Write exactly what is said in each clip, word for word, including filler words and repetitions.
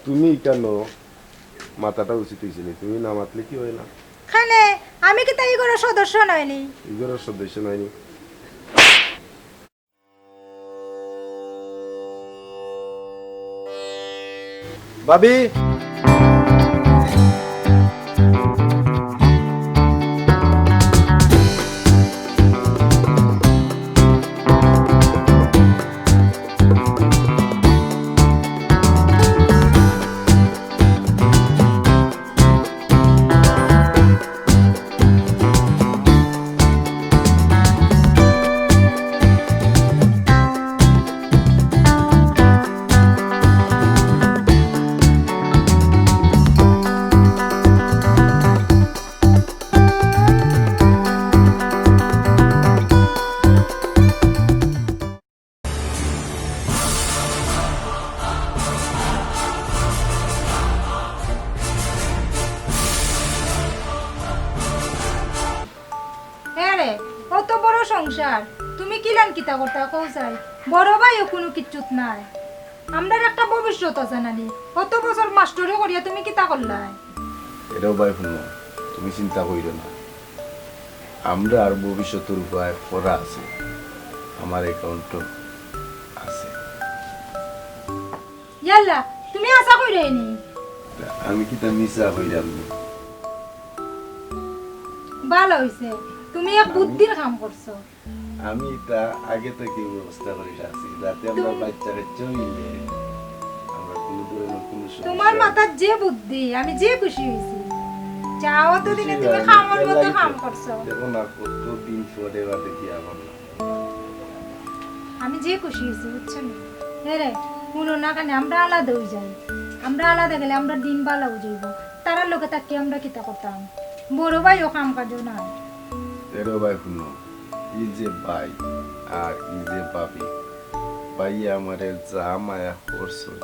তুমি কেন মাতাটা উচিত অইছে নি? তুমি না মাতলে কি অয় না? কেনে, আমি কিতা ই ঘরর সদস্য নায় নি? ই ঘরর সদস্য নায় নি? ভাবি। হ্যাঁ রে, অত বড় সংসার, তুমি কিলান কিতা করতা কও চাই? বড় ভাইও কুনু কিচ্ছুত নাই। আমরার একটা ভবিষ্যৎ আছে নানি? অত বছর মাস্টরি করিয়া তুমি কিতা করলায়? এরেও ভাই হুনো, তুমি চিন্তা কইরো না। আমরার ভবিষ্যতর উপায় করা আছে, আমার অ্যাকাউন্টো আছে। ইয়াল্লা, তুমি হাছা কইরায় নি? আমি কিতা মিছা কইরাম নি? ভালা অইছে, তুমি এক বুদ্ধির কাম করছো। আমি ইতা আগে থাকি ব্যবস্থা করি রাখছি, যাতে আমরার বাচ্চা কাচ্চা অইলে আমরার কুনু ধরনর কুনু সমস্যা। তুমার মাথাত যে বুদ্ধি, আমি যে খুশি অইছি। যাও তো দিনে তুমি কামর মধ্যে কাম করছো। দেখো না, কতদিন পরে বাদে কি আবার না। আমি যে খুশি অইছি, বুঝছো নি? হ্যাঁ রে, হুনো না কেনে, আমরা আলাদা অই যাই। আমরা আলাদা গেলে আমরার দিন ভালা অই যাইবো। তারার লগে থাকি আমরা কিতা করতাম? বড় ভাইও কাম কাজও নাই। এরে ভাই হুনো, ই যে ভাই আর ই যে ভাবি, ভাইয়ে আমারে যা মায়া করছইন,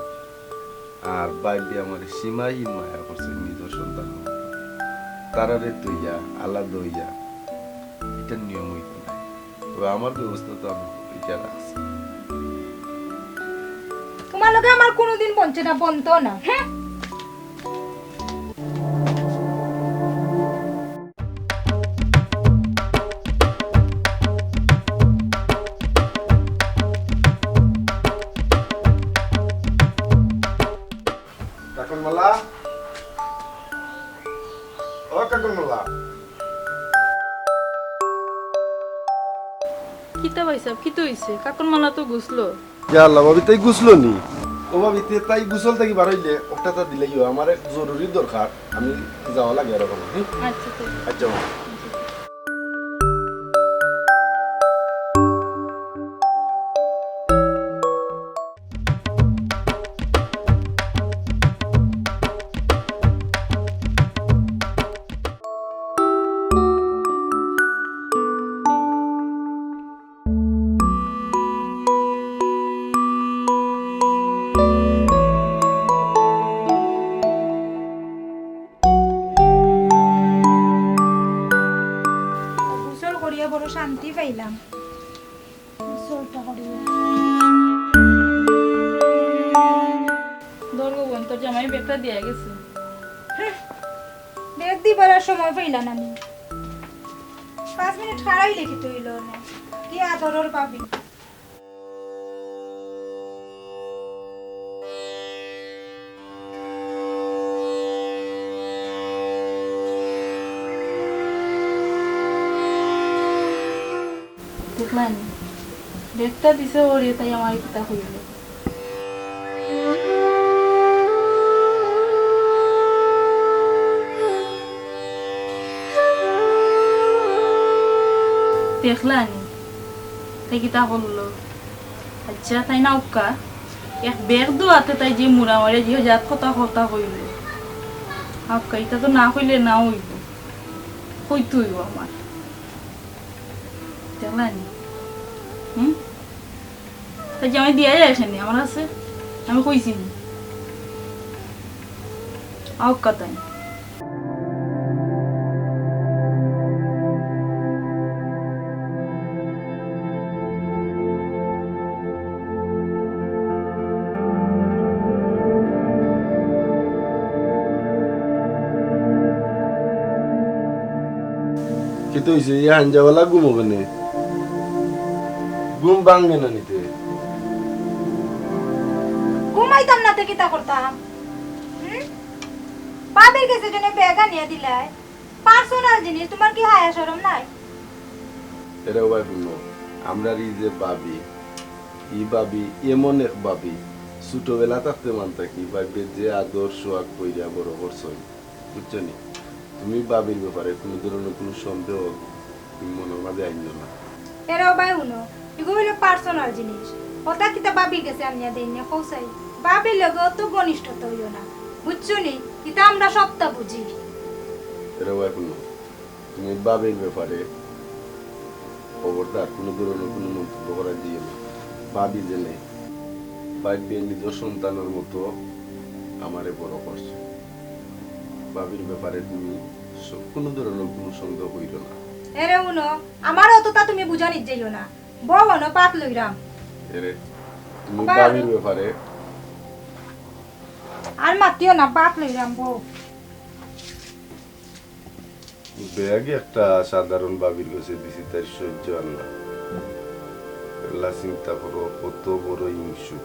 আর ভাবিয়ে আমারে সীমাহীন মায়া করছইন নিজর সন্তান। তারারে থইয়া আলাদা অইয়া ইটা নিয়ম অইতো নায়। তবে আমার ব্যবস্থা তো আমি ইটা রাখছি। তুমার লগে আমার কুনুদিন বনছে না, বনতো না। হ্যাঁ। কাকন মালা, ও কাকন মালা। কিতা ভাইসাব, কিতা অইছে? কাকন মালা তো গুছলো। ইয়া আল্লাহ, ভাবি তাই গুছলো নি? ও ভাবি, তে তাই গুছল থাকি বার অইলে ওটা তা দিলাইও, আমার এক জরুরি দরকার, আমি যাওয়া লাগে এরকম, হুম? আচ্ছা, ঠিক আছে। আচ্ছা, ভাবি। গোসল করিয়া বড় শান্তি পাইলাম। গোসলটা করিয়া। ধর গো বোন, তোর জামাই ব্যাগটা দিয়া গেছে। হুম, ব্যাগ দিবার আর সময় পাইলা না নি। পাঁচ মিনিট খাড়াইলে কিতা অইলো না? কি আদরর ভাবি। দেখলায়নি? ব্যাগটা দিছে ওরে, তাই আমারে কিতা কইলো। দেখলায়নি? তাই কিতা করলো? আচ্ছা, তাই না উক্কা, এক ব্যাগ দো আতে তাই যে মুড়া মারে যে জাত কথা কথা কইলো। আক্কা, ইতা তো না কইলে না অইবো। কইতে অইবো আমার। দেখলায়নি? হুম? তাই যে আমি দিয়া যায় এখানে, আমার আছে, আমি কইছি নি। আউক্কা তাই। কিতা অইছে? ই হাইঞ্জাবালা ঘুমো কেনে? ঘুম ভাঙ্গে না নি তে? ঘুমাইতাম না তে কিতা করতাম? হুম? ভাবির গেছে যেন ব্যাগ আনিয়া দিলায়। পার্সোনাল জিনিস, তুমার কি হায়া শরম নাই? এরে ও ভাই হুনো, আমরার ই যে ভাবি, ই ভাবি এমন এক ভাবি, ছোটবেলা থাকতে মান থাকি ভাবির যে আদর সোহাগ কইরা বড় করছইন, বুঝছো নি? তুমি ভাবির ব্যাপারে কুনু ধরনর কুনু সন্দেহ তুমি মনর মাঝে আইনো না। এরে ও ভাই হুনো, ইগু অইলো পার্সোনাল জিনিস। অতা কিতা ভাবির গেছে আনিয়া দেইন নি কও চাই? ভাবির লগে অত ঘনিষ্ঠতা অইও না, বুঝছো নি? ইতা আমরা সবটা বুঝি। এরে ও ভাই হুনো, তুমি ভাবির ব্যাপারে খবরদার কুনু ধরনর কুনু মন্তব্য করার দিও না। ভাবি যেনে, ভাবিয়ে নিজর সন্তানর মতো আমারে বড় করছে। ভাবির ব্যাপারে তুমি স-, কুনু ধরনর কুনু সন্দেহ কইরো না। এরে হুনো, আমারে অততা তুমি বুঝানিত যাইও না। বও অনো, ভাত লইরাম। এরে, তুমি আবার ভাবির ব্যাপারে আর মাতিও না, ভাত লইরাম, বও। ব্যাগ একটা সাধারণ ভাবির গেছে দিছি, তাইর সহ্য আর না। এলা চিন্তা করো, কত বড় হিংসুক।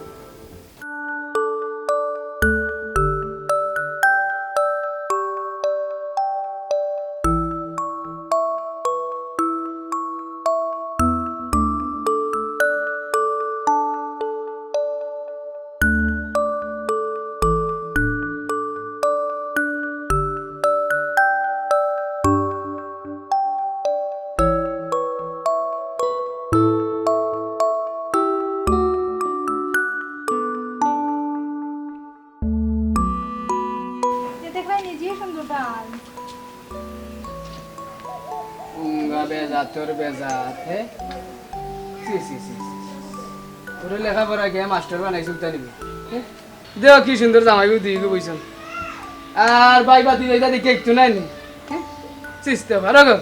এ দেখো, এই নিজেই সুন্দর ডাল। উঙ্গা বেজাতর বেজাত, হে? ছি, ছি, ছি, ছি। তোরে লেখাপড়া গিয়া মাস্টার বানাইছইন তা নি বে? হে? দেও কি সুন্দর জামাই বউ দুইগু বইছইন। আর ভাই বাতি যাইতা দেখি একটু নাই নি। হে? চিস্তে পারো গো।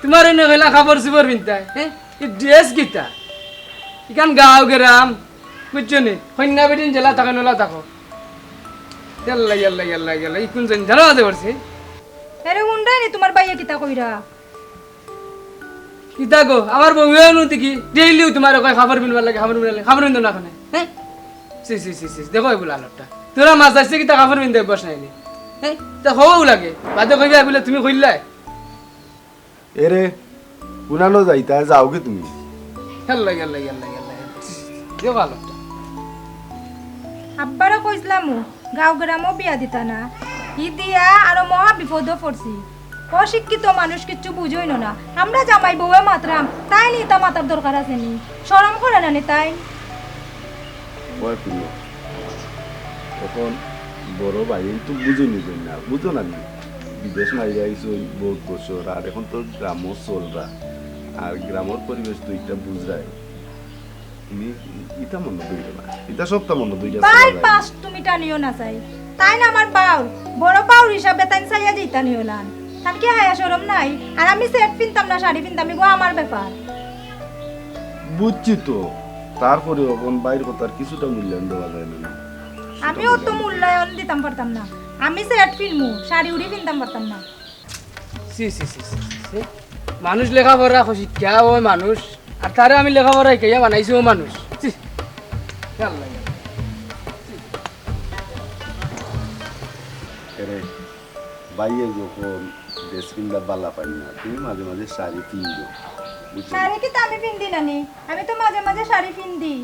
তুমার অনো কইলা কাপড় চুপড় পিনতায়, হে? ই ড্রেস কিতা? ইখান গাঁও গেরাম, বুঝছো নি? কইন্যা বেটিন যেলা থাকইন অলা থাকো। ইয়াল্লা, ইয়াল্লা, ইয়াল্লা, ইয়াল্লা, ই কুন জঞ্জালর মাঝে পড়ছি? এরে হুনরায় নি তুমার ভাইয়ে কিতা কইরা? কিতা গো, আমার বউয়ে অনো দেখি ডেইলিউ তুমারে কয় কাপড় পিনবার লাগি, কাপড় পিনবার লাগি, কাপড় পিন্দো না কেনে, হে? ছি, ছি, ছি, ছি, দেখো ইগুর হালতটা। তোরা মাছ চাইছে কিতা কাপড় পিন্দে অভ্যাস নাই নি? হে? তা কওয়াউ লাগে, বাদে কইবা বুলে তুমি কইলায়। এরে, কুনানো যাইতায়, যাওগি তুমি? ইয়াল্লা, ইয়াল্লা, ইয়াল্লা, ইয়াল্লা, ইয়াল্লা। দেখো হালতটা। আব্বারে কইছলামউ, গাঁও গেরামো বিয়া দিতা না। ই দিয়া আরো মহা বিপদো পড়ছি। অশিক্ষিত মানুষ কিচ্ছু বুঝইন না। আমরা জামাই বউয়ে মাতরাম, তাইন ইতা মাতার দরকার আছে নি? শরম করে না নি তাইন? অয় হুনো, অখন বড় ভাইয়ে তো বুঝইন না, বুঝো না নি? বিদেশ মারি আইছইন বউত বছর, আর অখন তো গ্রামো চলরা, আর গ্রামর পরিবেশ তো ইতা বুঝরায়। তুমি ইতা মনো ধরিও না, ইতা সবটা মনো ধরিয়া ভাই, চলা যায়। পাশ তুমি টানিও না চাই। তাইন আমার বাউর, বড় বাউর হিসাবে তাইন চাইয়া যাইতা নি অলান। তান কি হায়া শরম নাই? আর আমি সেট পিনতাম না, শাড়ি পিনতাম, ইগু আমার ব্যাপার। বুঝছি তো, তারপরেও অখন ভাইর কথার কিছুটা মূল্যায়ন দেওয়া যায় না নি? আমি অত মূল্যায়ন দিতাম পারতাম না। আমি সেট পিনমু, শাড়ি উড়ি পিনতাম পারতাম না। ছি, ছি, ছি, ছি, ছি, ছি। মানুষ লেখাপড়া শিক্ষা অয় মানুষ, আর তারে আমি লেখাপড়া শিখাইয়া বানাইছি অউ মানুষ। ছি। ইয়া আল্লাহ, ইয়া আল্লাহ। ছি। এরে, ভাইয়ে যখন ড্রেস পিন্দা বালা পাইন না, তুমি মাঝে মাঝে শাড়ি পিন্দো, বুঝছো? শাড়ি কিতা আমি পিন্দি না নি? আমি তো মাঝে মাঝে শাড়ি পিন্দি।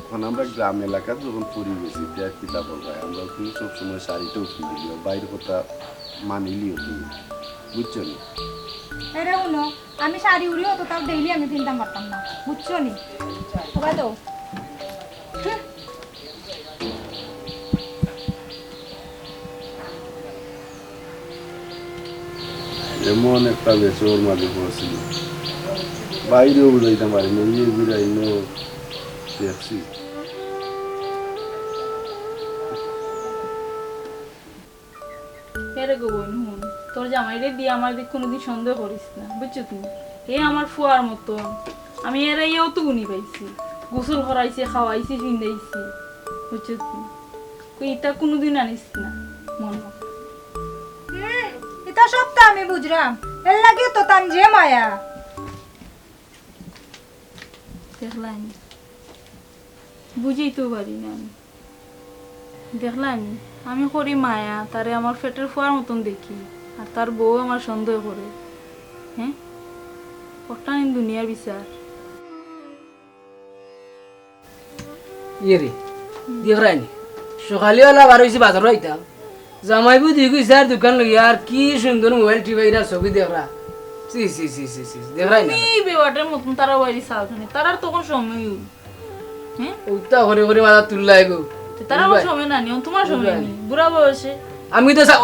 অখন আমরা গ্রাম এলাকাত যখন পড়ি গেছি, তে আর কিতা করবায়? আমরা তো সব সময় শাড়িটাউ পিন্দিলিও, ভাইর কথা মানিলিও তুমি, বুঝছো নি? এরে হুনো, আমি শাড়ি উড়ি অত তাও ডেইলি আমি পিনতাম পারতাম না, বুঝছো নি? ওবা তো। হুম। এমন একটা বেচোর মাঝে পড়ছি, বাইরেও বুঝাইতাম পারি না, ইয়ে ঘুরাই নো দেখছি। এরে গো বইন, হুন, তোর জামাইরে দিয়া আমার দিক কুনুদিন সন্দেহ করিস না, বুঝছো তুই? হে আমার ফুয়ার মতন, আমি এরে ইয়েও তো গুনি পাইছি, গোসল করাইছি, খাওয়াইছি, ফিন্দাইছি, বুঝছো তুই? কই ইতা কুনুদিন আনিস না মনো। হুম, ইতা সবতা আমি বুঝরাম। এর লাগিও তো তান যে মায়া। দেখলায়নি, বুঝিতো পারি না আমি। দেখলায়নি, আমি করি মায়া, তারে আমার পেটর ফুয়ার মতন দেখি, আর তার বউ আমার সন্দেহ করে। হ্যাঁ, কতটা দিন দুনিয়ার বিচার। ইয়ে রে, দেখরায়নি, সকালে ওলা বার অইছি বাজারো আইতাম, জামাইবু দুইগু ইসার দোকান লইয়া আর কি সুন্দর মোবাইল টিপাইরা ছবি দেখরা। ছি, ছি, ছি, ছি, ছি, দেখরায়নি। তুমি এই বেবাটের মতন তারা বাড়ি চাও কেনে? তারার তখন সময় অউ। হ্যাঁ? উতা করে করে মাথা তুললাই গো। তে তারা আমার বুঝবায়? সময় না নিও, তোমার সময় বুঝবায়? নেই। বুড়া বয়সে। আমি তো চা-,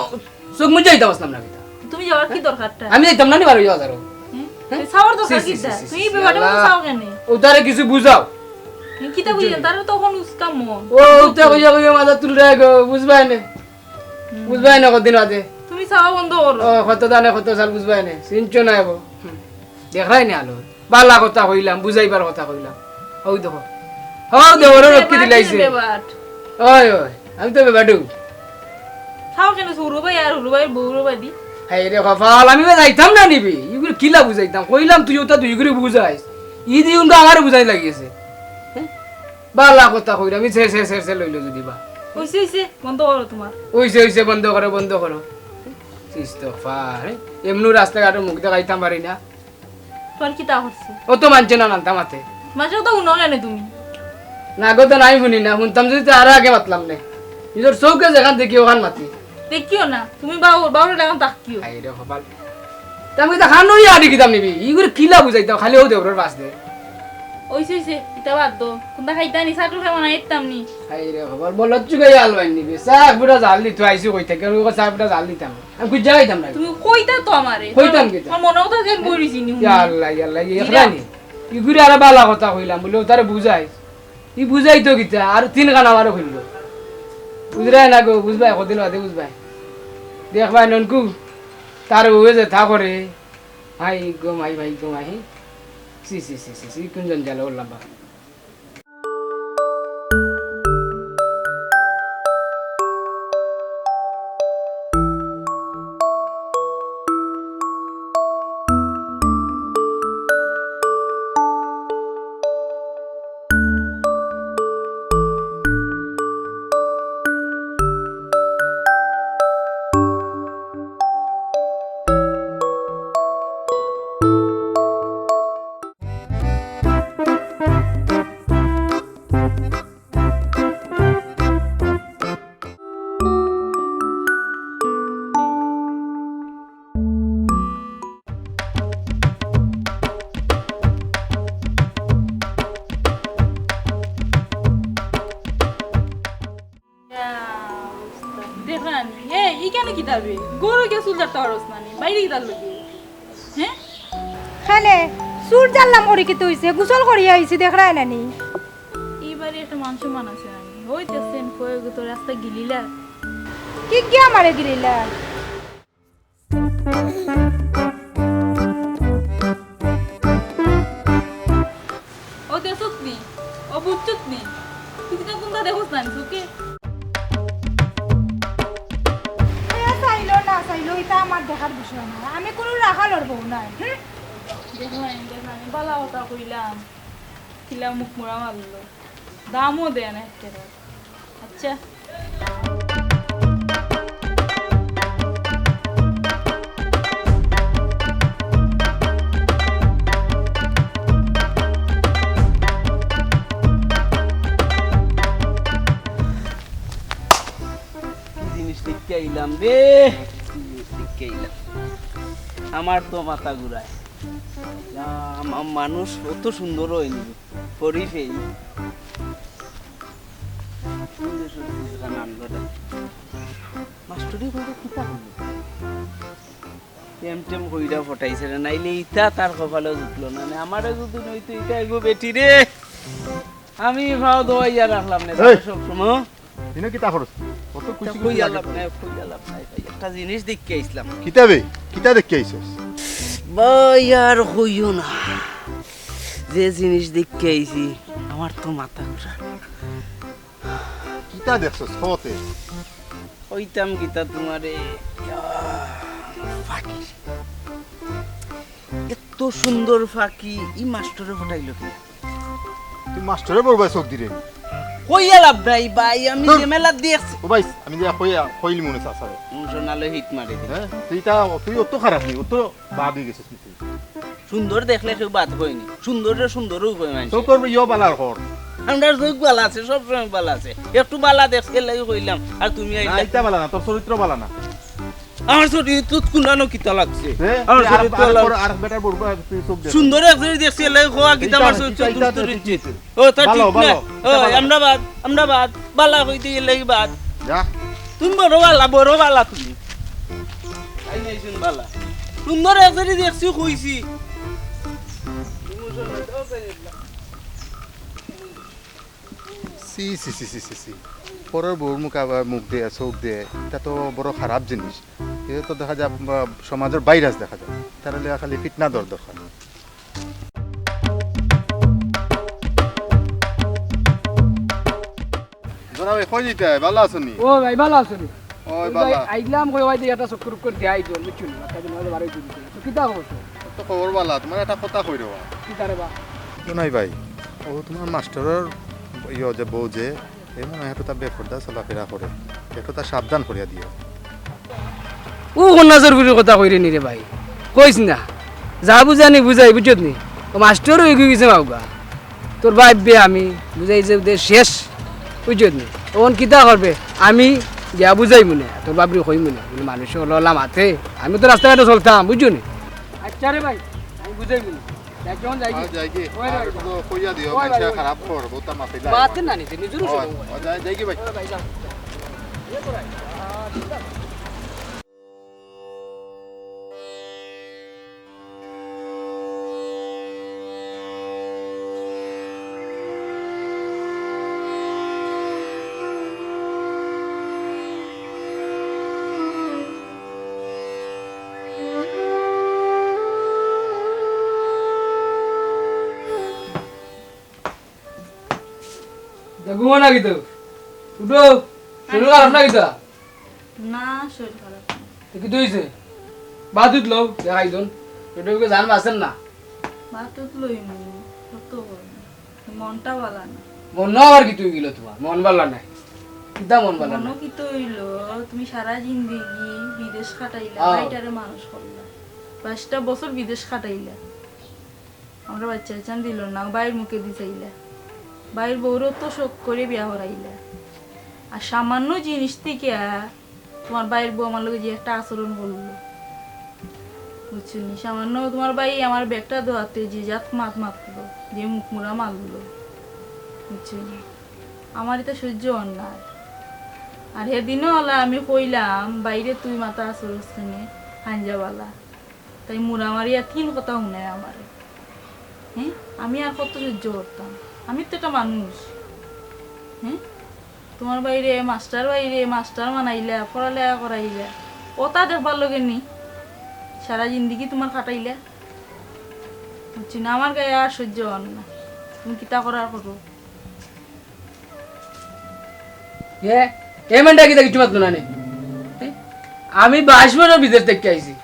চোখ মুজে যাইতাম আসলাম না কিতা। তুমি যাওয়ার কি দরকারটা? আমি যাইতাম না নি বারো বাজারো। হ্যাঁ? হ্যাঁ? তে চাওয়ার দরকার ছি, ছি, কিতা? ছি, ছি, তুমি ছি, বেবাটের মতন আল্লাহ। চাও কেনে? ও তারে কিছু বুঝাও। হ্যাঁ, কিতা বুঝাইতাম? তারা তখন উস্কা মন। ও, উতা কইয়া কইয়া মাথা তুললাই গো, বুঝবায় নে। হুম। বুঝবায় না কদিন বাদে। তুমি চাওয়া বন্ধ করো। ও, কত দানে কত চাল বুঝবায় না। চিনছো না এবো। হুম। দেখরায়নি আলো। বালা কথা কইলাম, বুঝাইবার কথা কইলাম। হউ দেখো। হউ দেখো, ওরে রক্ষি দিলাইছে। বেবাট। ওই, ওই, আমি তো বেবাটু। চাও কেনে হুরু ভাই আর হুরু ভাইর বউর বাদি? হায় রে কপাল, আমি বা যাইতাম না নিবি। ইগুরে কিলা বুঝাইতাম? কইলাম তুই ওটা দুইগুরে বুঝাইস। ই দিগুন তো আমারে বুঝাই লাগিছে। হ্যাঁ? বালা কথা কইরা, আমি ছেড়, ছেড়, ছেড়, ছেড় লইলো যদি বা। অইছে, অইছে, বন্ধ করো তোমার। অইছে, অইছে, বন্ধ করো, বন্ধ করো। ইস্তফা, হ্যাঁ? এমনু রাস্তাঘাটে মুখ দেখাইতাম পারি না। তোর কিতা করছে? ও তো মানছে না, নানতা মাতে। মানছে তো হুনো কেনে তুমি? না গো, তো নাই হুনি না, হুনতাম যদি তো আরো আগে মাতলাম নে। নিজর চউখে যেখান দেখি ওখান মাতি। দেখিও না, তুমি বাউ-, বাউরে এখন তাকিও। হায় রে কপাল। তে আমি কিতা খানো ইয়া আডি কিতাম নিবি? ইগুরে কিলা বুঝাইতাম? খালি ও দেবরর বাস দে। অইছে, অইছে, ইতা বাদ দো। কুনটা খাইতা নি? চা টু খাইবা না, ইতাম নি? হায় রে কপাল, বলত চুকে আলবাইন নিবি। চা ফুটা জাল দিত আইছি কই থাকি? আমি কই চা ফুটা জাল দিতাম। আমি কই যাইতাম না। তুমি কইতা তো আমারে। কইতাম কিতা? আমার মনে কথা যে আমি বই রইছি নি। ইয়া আল্লাহ, ইয়া আল্লাহ, ইয়া ইরা। ইগুরে আরো বালা কথা কইলাম, বুলে ও তারে বুঝাই। ই বুঝাই তো কিতা? আর তিন কান আমারে কইলো। বুঝরায় না গো, বুঝবায়, কদিন বাদে বুঝবায়। দেখবায় ননকু, তার বউয়ে যে তা করে। হায় গো মাই, হায় গো মাই। ছি, ছি, ছি, ছি, ছি, কোন জঞ্জালে উঠলাম বা। দেখরায়নি? এ, ইখানো কিতা বে? ঘরো গিয়া চুল ঝাড়তা পারস না নি? বাইরে কিতার লাগি? হ্যাঁ? কেনে? চুল ঝাড়লাম করি কিতা অইছে? গোসল করিয়া আইছি, দেখরায় না নি? ই বাড়ি একটা মান সম্মান আছে না নি? অউ দেখছেন, কই গো তোর রাস্তা গিলিলা? কি গিয়া আমারে গিলিলা? ও দেখছত নি? ও বুঝছত নি? তুই কিতা কুনটা দেখছ না নি চউখে? এ চাইলো না চাইলো, ইটা আমার দেখার বিষয় না। আমি কুনু রাখালর বউ নায়। হুম? দেখলাম, দেখলাম, আমি বালা কথা কইলাম। কিলা মুখ মুড়া মারলো। দামও দেয় না একটা। আচ্ছা। কি জিনিস দেখিয়া আইলাম রে, কি জিনিস দেখিয়া আইলাম। আমার তো মাথা ঘুরায়। ইয়া, মা-, মানুষ অত সুন্দর অয়নি, পরি ফেল। সুন্দর সুন্দর গান আনলো রে। মাস্টরি কইরা কিতা কইলো? টেম টেম কইরা পটাইছে রে, নাইলে ইতা তার কপালো জুটলো না। না, আমারে যদি নইতো ইতা এগো বেটি রে, আমি পাও দবাইয়া রাখলাম না, এই! সব সময়। ইনো কিতা করস? অত খুশি খুশি কইয়া লাগে লাভ তো। নাই, কইয়া লাভ নাই ভাই। একটা জিনিস দেখিয়া আইছলাম। কিতা বে? কিতা দেখিয়া আইছস? ভাই, আর কইও না। যে জিনিস দেখিয়া আইছি, আমার তো মাথা ঘুরা। কিতা দেখছস? কতে? কইতাম কিতা তুমারে? ইয়া, ফাকির। সুন্দর ফাকি, ই মাস্টরে পটাইল কে? তুই মাস্টরে বড় ভাই চোখ দিরে। কইয়া লাভ নাই ভাই, আমি ধুর। যে মেলা দেখছি। ও ভাই, আমি যে কইয়া, কইলি মনে চাচারে। মুসো নালে হিট মারি দে। হ্যাঁ? তুই তা, তুই অত খারাপ নি, অত বাদ হয়ে গেছিস নি তুই? সুন্দর দেখলে কেউ বাদ কয়নি। সুন্দররে সুন্দরও কয় মানুষ। তো তোর ইয়ো বালা কর। আমরার চোখ বালা আছে, সব সময় বালা আছে। একটু বালা দেখছে লাগি কইলাম, আর তুমি না, আইলা। ইটা বালা না, তোর চরিত্র বালা না। আমার চরিত্র কুনানো কিতা লাগছে? হে? আমার তুই আর, চরিত্র আর, লাগ- আর, আর বেটার বড় ভাই, তুই চোখ দে। সুন্দর এক জুড়ি দেখছি, এলাই খোয়া কিতা ইটা, আমার চরিত্র ইটা, ইটা, দুষ্ট ইটা, রয়েছে। ইটা। ও, তা বালা, ঠিক না? বালা, ও, ইটা বালা। আমরা বাদ, আমরা বাদ, বালা কইতে গেলে কি বাদ? যা। তুমি বড় বালা, বড় বালা তুমি। আই নাই শুন বালা। সুন্দর এক জুড়ি দেখছি, কইছি। সি, সি, সি, সি, সি, সি। পরের বউর মুখ আবার মুখ দে, চোখ দে, ইটা তো বড় খারাপ জিনিস। ইটা তো দেখা যায়, আহ, সমাজর ভাইরাস দেখা যায়। তার লাগি খালি ফিটনা দর দরকার। জনাবে, কই যাইতায়? বালা আছো নি? ও ভাই, বালা আছো নি? ওই ওই ভাই, বালা। আইলাম কই, ওই যে একটা চক্কর উক্কর দেয় আইতো, বুঝছো নি? একটা দিন হয়তো বারোই দিন। তো কিতা খবর তো? তো খবর বালা, তোমার একটা কথা কই রে বা। কিতা রে বা? তো নাই ভাই, ও তোমার মাস্টারর ইয়ে যে বউ যে, এ মনে হয় একটু তার বেপর্দা চলাফেরা করে, একটু তার সাবধান করিয়া দিও। ও কোন নজর করির কথা কইরে নি রে ভাই, কইস না, যা বুঝানি বুঝাই, বুঝছত নি? ও মাস্টার হয়ে গেছে মাউগা। তোর বাপ বে আমি বুঝাই যে ওদের শেষ, বুঝছত নি? ওন কিতা করবে? আমি গিয়া বুঝাই মনে, তোর বাপরে কই মনে, বলে মানুষ হলো লামাতে, আমি তো রাস্তাঘাটে চলতাম, বুঝছো নি? আচ্ছা রে ভাই, আমি বুঝাই মনে। যাই যখন যাই কি? হ্যাঁ, যাই কি? ওই রে আর ভাই। একটু তো কইয়া দিও, ওই ভাই, মানুষে ওই। খারাপ খবর, বউতা মাতিলা। বাতে না নিতে, নিজেরও ওই, সময়। ওই, যাই, যাই কি ভাই? ওই ভাই, যাও। ইয়ে তো ভাই। ঘুমো না কিতা? উঠো, শরীর খারাপ না কিতা? না, শরীর খারাপ না। তো কিতা অইছে? বাতুত লও, দেখাই দন। পেটে বুকে জান বাঁচেন না। বাতুত লই মনে, কত বড়। মনটা বালা না। মন না আবার কিতা অইগেল তোমার? মন বালা নাই। কিতা মন বালা মনও নাই? কিতা অইল, তুমি সারা জিন্দেগি বিদেশ কাটাইলা, হ্যাঁ। বাইটারে মানুষ করলা। বাইশটা বছর বিদেশ কাটাইলা। আমরা বাচ্চা কাচ্চা দিল না, বাইর মুখে দি চাইলা। বাইর বউরে তো শখ করে বিয়া করাইলা। আর সামান্য জিনিস থেকে তোমার বাইর বউ আমার লগে যে একটা আচরণ করলো, বুঝছো নি? সামান্য তোমার ভাই আমার ব্যাগটা ধোয়াতে যে জাত মাত মাতলো, যে মুখ মুড়া মারলো, বুঝছো নি? আমার ইতা সহ্য অর না। আর হেদিনও অলা আমি কইলাম, "বাইরে তুই মাতা আছস কেনে, হাইঞ্জাবালা।" তাই মুড়া মারিয়া তিন কথা হুনায় আমারে। হ্যাঁ, আমি আর কত সহ্য করতাম? আমি তো একটা মানুষ। হ্যাঁ, তোমার বাইরে মাস্টার, বাইরে মাস্টার বানাইলা, পড়ালেখা করাইলা, ওটা দেখবার লগে নি সারা জিন্দেগি তোমার কাটাইলা, বুঝছো নি? আমার গায়ে আর সহ্য অর না। তুমি কিতা করার করো। এ, এ মেয়েটা কিতা কিচ্ছু মাতলো না নি? এ? আমি বাইশ বছর বিদেশ থাকি আইছি,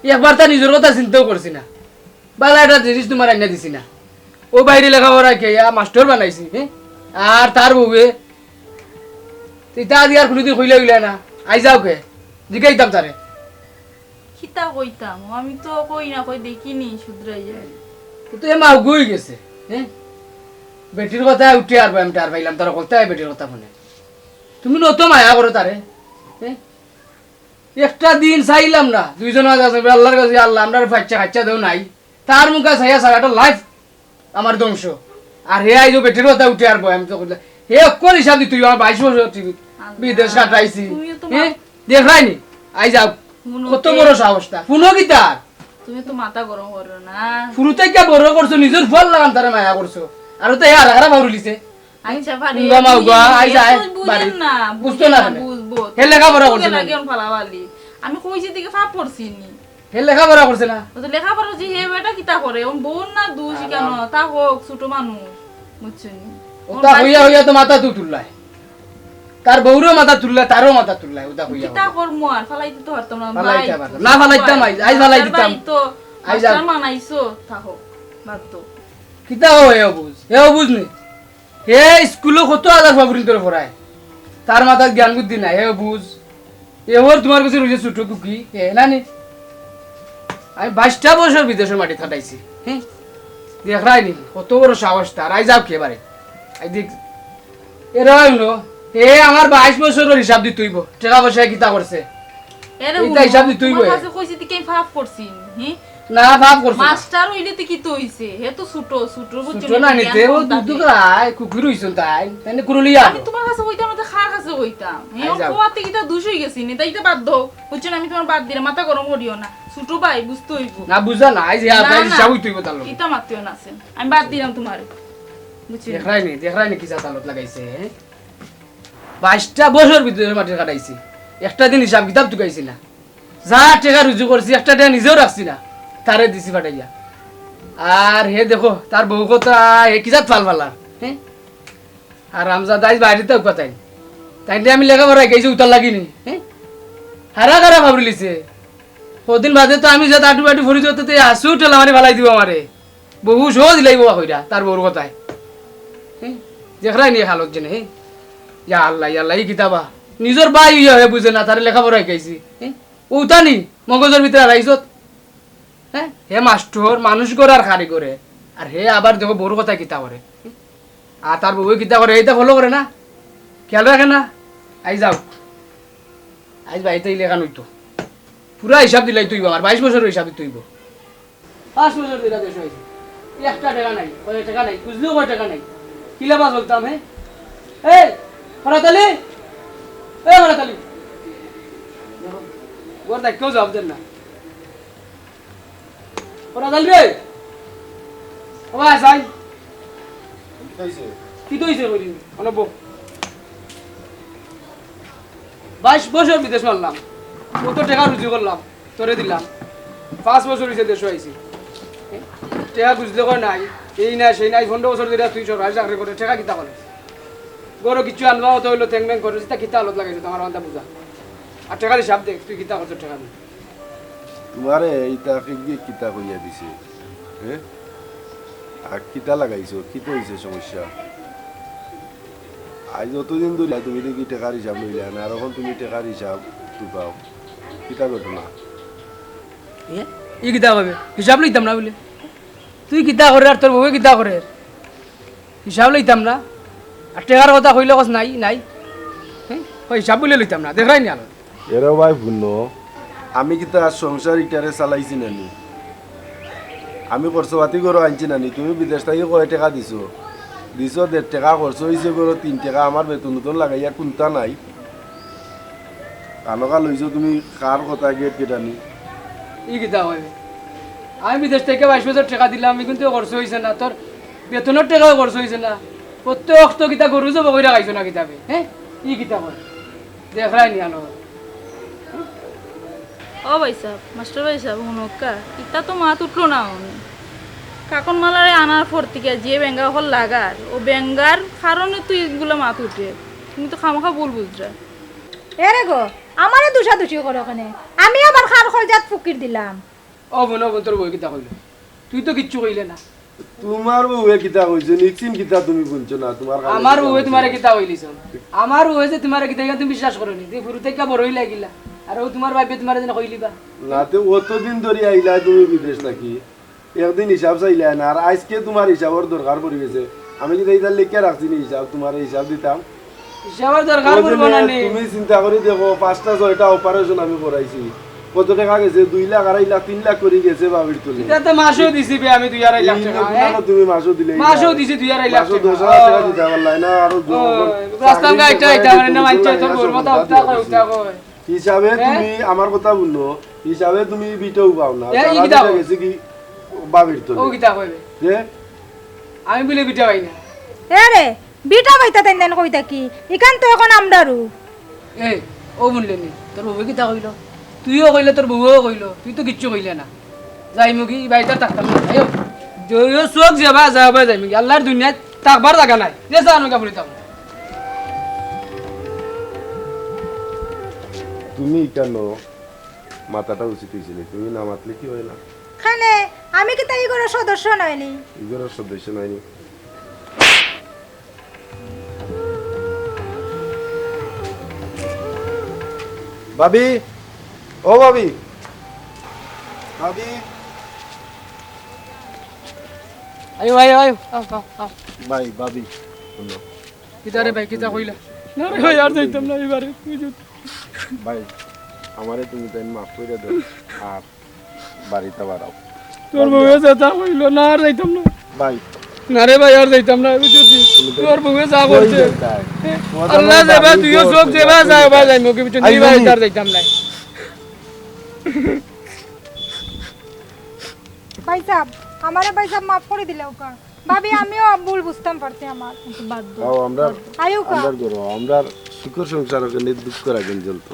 একবার তার নিজর কথা চিন্তাও করছি না। বালা একটা জিনিস তোমার আইনা দিছি না। ও বাইরে লেখাপড়া খেয়া মাস্টার বানাইছি, হ্যাঁ? আর তার বউয়ে, তুই তা দিয়ে আর কোনোদিন কইলা উইলা না। আই যাও কে? জিগাইতাম তারে। কিতা কইতাম? আমি তো কই না কই দেখিনি, শুধরাই যায়। কিন্তু এ মা উগুই গেছে, হ্যাঁ? বেটির কথা উঠে আর আমি টার পাইলাম, তারা বলতে হয় বেটির কথা মনে। তুমি নত মায়া করো তারে, হ্যাঁ? একটা দিন চাইলাম না, দুইজন আজ আছে, আল্লাহর কাছে, "আল্লাহ, আমরা বাচ্চা কাচ্চা দেও নাই।" তার মুখে চাইয়া সারাটা লাইফ আমার ধ্বংস। আর হে আইজো বেটির কথা উঠে আর বয়, আমি তো কইলে, হে অক্ষর হিসাব দিত, আমার বাইশ বছর টিভি বিদেশ কাটাইছি। তুমি তো হ্যাঁ? মা- দেখায়নি? আই যাও। মনে কত হতে- বড় সাহস তা। হুনো কি তার? তুমি তো মাথা গরম করো না। শুরু থেকে বড় করছো, নিজের ফল লাগান তারে মায়া করছো। আর তো হে আর খারাপ হরিলিছে। আচ্ছা, পারি। উঙ্গা মা উগা, আই যায়, এত বুঝেন বাড়ি। না, বুঝতো বুঝেন না না, কেনে? বুঝবো। হে লেখাপড়া করছে না। কেন ফালাবালি? আমি কইছি দিকে ফাপ পড়ছি নি। হে লেখাপড়া করছে না। ও তো লেখাপড়া যে হে বেটা কিতা করে? ও বউর না দোষ আরাম। কেন? তা হোক, ছোট মানুষ, বুঝছো নি? ও ওর তা বাড়ি হইয়া হইয়া তো মাথা তো তুললায়। তার বউরও মাথা তুললায়, তারও মাথা তুললায়, ওটা হইয়া কিতা হইয়া। করমু আর? ফালাইতে তো পারতাম না, ফালাইতে ভাই। পারতাম। না ফালাইতাম, আই, আই ফালাই আর দিতাম। ভাই তো আই যাও। মাস্টার মানাইছো, থাকো, বাদ দেও। কিতা অয়, হেও বুঝ, হেও বুঝ নি। হে স্কুলো কত হাজার ফুয়া-ফুড়িন্তরে পড়ায়, তার মাথাত জ্ঞান বুদ্ধি নাই, হেও বুঝ। এ ওর তুমার গেছে রইছে ছোট কুকি, হে না নি? আমি বাইশটা বছর বিদেশর মাটিত কাটাইছি, হে? দেখরায় নি, কত বড় সাহস তার, আই যাও একেবারে। আই দেখ, এরা অইলো, হে আমার বাইশ বছরর হিসাব দিতে অইবো, টেকা পয়সা কিতা করছে। এরে ইটা হুনো, হিসাব দিতে অইবো তুমার হে। কাছে কইছি তে কি আমি পাপ করছি, হি? না, পাপ করছো না। মাস্টার অইলে তে কিতা অইছে? হে তো ছোট, ছোট বুঝছো ছোট নি, না জ্ঞান নিতে, ও কম দুধ থাকে। খায়, কুকুর অইছো তাই, তাই না কুরুলিয়া আমি আনো। তুমার কাছে কইতাম না, তে কার কাছে কইতাম? হে, আই ও যাও। কোয়াতে কিতা দুষ অই গেছে নি, তাই ইতা বাদ দেও। বুঝছো নি, আমি তুমার বাদ দিলাম, মাথা গরম করিও না। ছোট ভাই, বুঝতে অইবো। না, বুঝা না, আই যে না, আপনার না। হিসাব অইতে অইবো তার লগে। কিতা মাতিও না আছেন? আমি বাদ দিলাম তুমারে। বুঝছো নি? দেখরায় নি, দেখরায় নি কিতা আদালত লাগাইছে, হে? বাইশটা বছর বিদেশর মাটিত কাটাইছি, একটা দিন হিসাব কিতাব তুকাইছি না। যা টেকা রুজি করছি, একটা টেকা নিজেও রাখছি না, তারে দিছি ফাটাইয়া। আর হে দেখো, তার বউ কথা, হে কি জাত ফাল ফালা, হে? আর হারামজাদা আইজ বাইরে তো কথা তাই। তাইনরে আমি লেখাপড়া শিখাইছি, উতার লাগি নি, হে? হারা খারাপ হাবড়িলিছে। কদিন বাদে তো আমি যে আটু আটু ফুরি ধরতে, তে আসু ঠেলা মারি ফালাই দিব আমারে। বহু সহজ দিলাই বাবা কইরা, তার বউর কথায়। হে? দেখরায় নি হালত যেন, হে? ইয়া আল্লাহ, ইয়া আল্লাহ, ই কিতা বা? নিজর ভাই অইয়া হে বুঝে না, তারে লেখাপড়া শিখাইছি। হে? উতা নি, মগজর ভিতরে হারাইছত। হে? হে মাস্টর, মানুষ গড়ার কারিগরে। আর হে আবার দেখো বউর কথায় কিতা করে। হে? আর তার বউয়ে কিতা করে, ইতা follow করে না? খেয়াল রাখে না? আই যাও। আইজ বাড়িত আইলে এখান অইতো। পুরা হিসাব দিলাইতে অইবো আমার, বাইশ বছরর হিসাব দিতে অইবো। পাঁচ বছর ধরি দেশো আইছি। একটা টেকা নাই, কয় টেকা নাই, খুঁজলেও কয় টেকা নাই। কিলা বা চলতাম, হে? এই, ফরাত আলী! এই, ফরাত আলী! দেখো, ঘর থাকি কেউ জবাব দেন না। ফরাত আলী রে! ও ভাই, আসাই। কিতা অইছে? কিতা অইছে কইলি? অনো বও। বাইশ বছর বিদেশ মারলাম, কত টেকা রুজি করলাম, তোরে দিলাম। পাঁচ বছর অইছে দেশো আইছি, টেকা খুঁজলে কয় নাই, এই নাই, সেই নাই। পনরো বছর ধরি তুই সরকারি চাকরি করে, টেকা কিতা করে? ঘরো কিচ্ছু আনবা অত অইলো, ঠ্যাং ব্যাং করে, ইতা কিতা হালত লাগাইছো, তুমার মাথা বুঝা। আর টেকার হিসাব দেখ, তুই কিতা করছস টেকা দিয়া? তুমারে ইতা কিগি কিতা কইয়া দিছে? হে? আর কিতা লাগাইছো? কিতা অইছে সমস্যা? আইজ অতদিন ধরি তুমি দেখি টেকার হিসাব লইলা না, আর অখন তুমি টেকার হিসাব তুকাও। কিতা ঘটনা? এ? ই কিতা কইবে? হিসাব লইতাম না বুলে? তুই কিতা করের আর তোর বউয়ে কিতা করের? হিসাব লইতাম না। আর টেকার কথা কইলে কস নাই, নাই। হে? কয় হিসাব বুলে লইতাম না। দেখরায় নি আলো। এরে ভাই হুনো, আমি কিতা আর সংসার ইটারে চালাইছি না নি? আমি খরচপাতি ঘরো আনছি না নি? তুমি বিদেশ থাকি কয় টেকা দিছো? দিছো দেড় টেকা, খরচ অইছে ঘরো তিন টেকা, আমার বেতন উতন লাগাইয়া কুন্তা নাই। কানো কাল অইছো তুমি কার কথা গেট গেটানি? ই কিতা কইবে? আমি বিদেশ থাকি বাইশ বছর টেকা দিলাম, ইগুন তো খরচ অইছে না, তোর বেতনর টেকাও খরচ অইছে না। প্রত্যেক অক্ত কিতা গরু জব কইরা খাইছো না কিতাবে, হে? ই কিতা কয়? দেখরায় নি আলো। ও ভাইসাব, মাস্টার ভাইসাব, হুনউক্কা, ইতা তো মাত উঠলো না অনে। কাকন মালারে আনার পর থাকি যে বেঙ্গা অকল লাগার, অউ বেঙ্গার কারণে তো ইগুলা মাত উঠে। তুমি তো খামোখা ভুল বুঝরা। এরে গো, আমারে দুষাদুষি করো কেনে? আমি আবার কার কইজাত ফুকির দিলাম? ও বোন, ও বোন, তোর বউয়ে কিতা কইলো? তুই তো কিচ্ছু কইলে না। তুমার বউয়ে কিতা কইছে, নিশ্চিন কিতা তুমি হুনছো না? তুমার কানে আমার কিতা বউয়ে কইছে? তুমারে কিতা কইলিছইন? আমার বউয়ে যে তুমারে কিতা কইলা তুমি বিশ্বাস করো নি? তুমি হুরু থাকি বড় অইলায় গিলা। আর অউ তুমার ভাইবে তুমারে যেন কইলিবা। না তে অতদিন ধরি আইলায় তুমি বিদেশ থাকি। একদিন হিসাব চাইলায় না, আর আইজকে তুমার হিসাবর দরকার পড়ি গেছে। আমি কিতা ইতার লেখিয়া রাখছি নি হিসাব, তুমারে হিসাব দিতাম। হিসাবর দরকার অউ যে পড়বো না নে, নি। তুমি চিন্তা করি দেখো, পাঁচটা ছয়টা operation আমি করাইছি। কত টেকা গেছে? দুই লাখ, আড়াই লাখ, তিন লাখ করি গেছে ভাবির তলে। ইতা তো মাসেও দিছি বে আমি দুই আড়াই লাখ টেকা, হে? তুমি মাসেও দিলে মাসেও দিছি দুই আড়াই লাখ টেকা। মাসেও দশ হাজার টেকা দিতে পারলাই না, আরো ও, রাস্তার গায়ে একটা এটা মানে না মানছে, তোর বউর কথা উঠা কয়, উঠা কয়। হিসাবে হে? তুমি আমার কথা হুনো, হিসাবে তুমি ভিটাও পাও না। এ, ই কিতা কয়? গেছে কি ভাবির তলে? ও কিতা কইবে? যে? আমি বুলে ভিটা পাই না। এ রে, ভিটা পাইতা তাইন তাইন কইতা কি? ইখান তো অখন আমরারউ। এ, ও বুলে নি, তোর বউয়ে কিতা কইলো? তুইও কইলে, তোর বউয়েও কইলো, তুই তো কিচ্ছু কইলে না। যাইমুগি, ই বাড়িত আর থাকতাম না। আইও, যইও চোখ যাবা, যাবা যাইমুগি। আল্লার দুনিয়াত থাকবার জাগা নাই। যে যা নৌকা পড়ি থাকো। তুমি কেন মাথাটা উচিত অইছে নি? তুমি না মাতলে কি অয় না? কেনে, আমি কিতা ই ঘরর সদস্য নায়নি? ই ঘরর সদস্য নায়নি? ভাবি, ও ভাবি, ভাবি। আইও, আইও, আইও, আও, আও, আও। ভাই, ভাবি, হুনো। কিতা রে ভাই, কিতা কইলা? না রে ভাই, আর যাইতাম না ইবারে, বুঝছো? ভাই, আমারে তুমি তাইন মাফ কইরা দেও, আর বাড়িত বাড়াও। তোর বউয়ে যেতা কইলো, না আর যাইতাম না। ভাই। না রে ভাই, আর যাইতাম না, বুঝছো? তোর বউয়ে যা করছে। আল্লাহ যেবা, তুইও চোখ যেবা যায়, ওবা যাইমু, বুঝছো? নি ভাই, আর যাইতাম না। ভাইসাব, আমারে ভাইসাব মাফ করি দিলাউক্কা। ভাবি, আমিও ভুল বুঝতাম পারছি আমার। আচ্ছা, বাদ দেও। আও, আমরার, আইউক্কা। আমরার ঘরো, আমরার সুখর সংসার অখানে দুঃখ রাখেন চলতো।